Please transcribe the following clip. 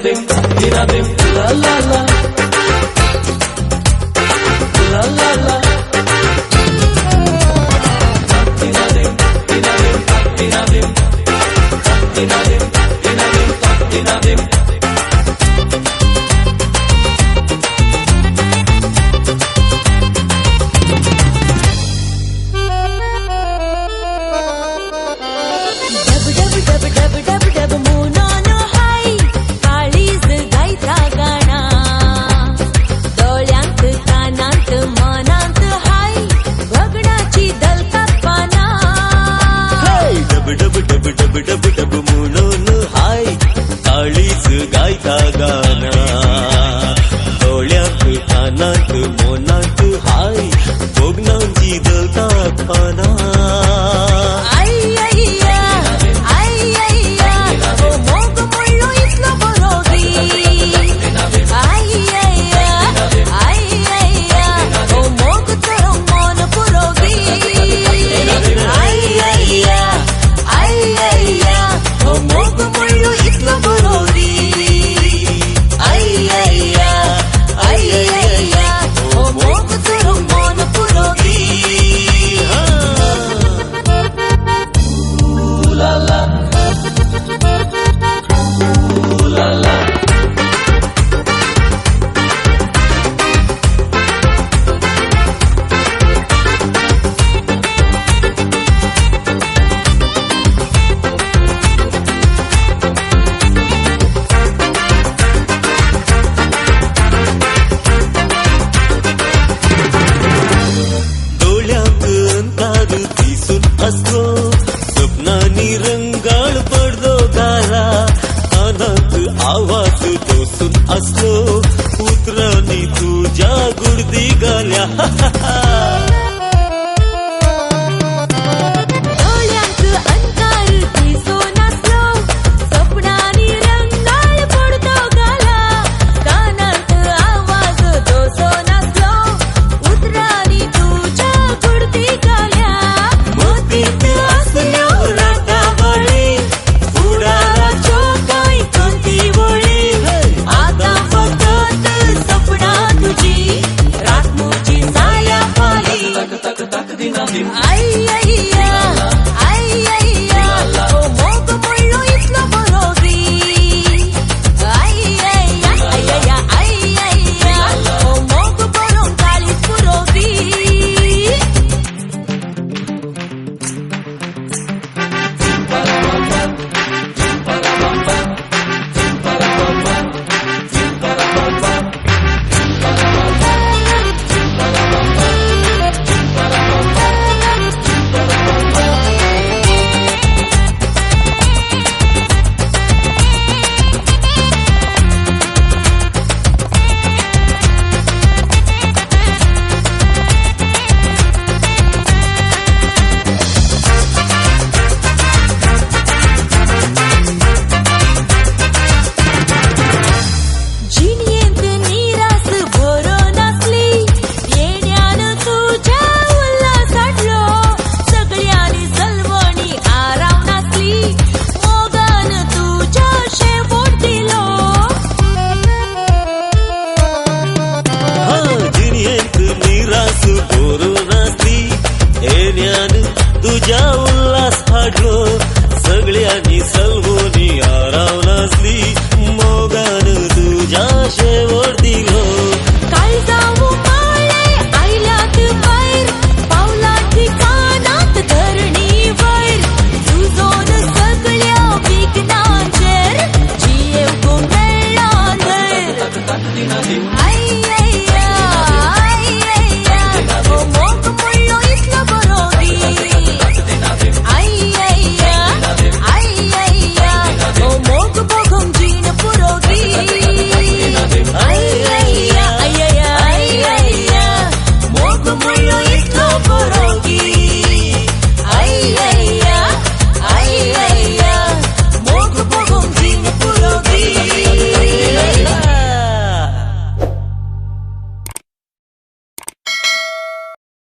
dim dina dim la la la la la la dina dim dina dim dina dim dina dim dina dim dina dim. डब डब डब डब डब डब मोनोन हाय काळीज गायता गाणा दोळ्यांत कानांत मनांत हाय भगणाची दलता पाना. डब डब डब डब डब डब म्हणून हाय काळीज गायता गाणा डोळ्यांत कानांत मनांत हाय भोगणांची दलता पाना. आई आई आई आई हो मोग म्हणलो इतलो बरो गी. आई आई आई आई हो मोग तर मन पुरो गी. आई आई आई आई हो मोग म्हणलो इतलो बरो गी. आई आई आई आई हो मोग तर मन पुरो गी. डोळ्यांत अंतार दिसून असलो सपनांनी रंगाळ पडदो घाला कानांत आवाज बसून असलो उतरांनी तुझ्या गुडदी घाल्या.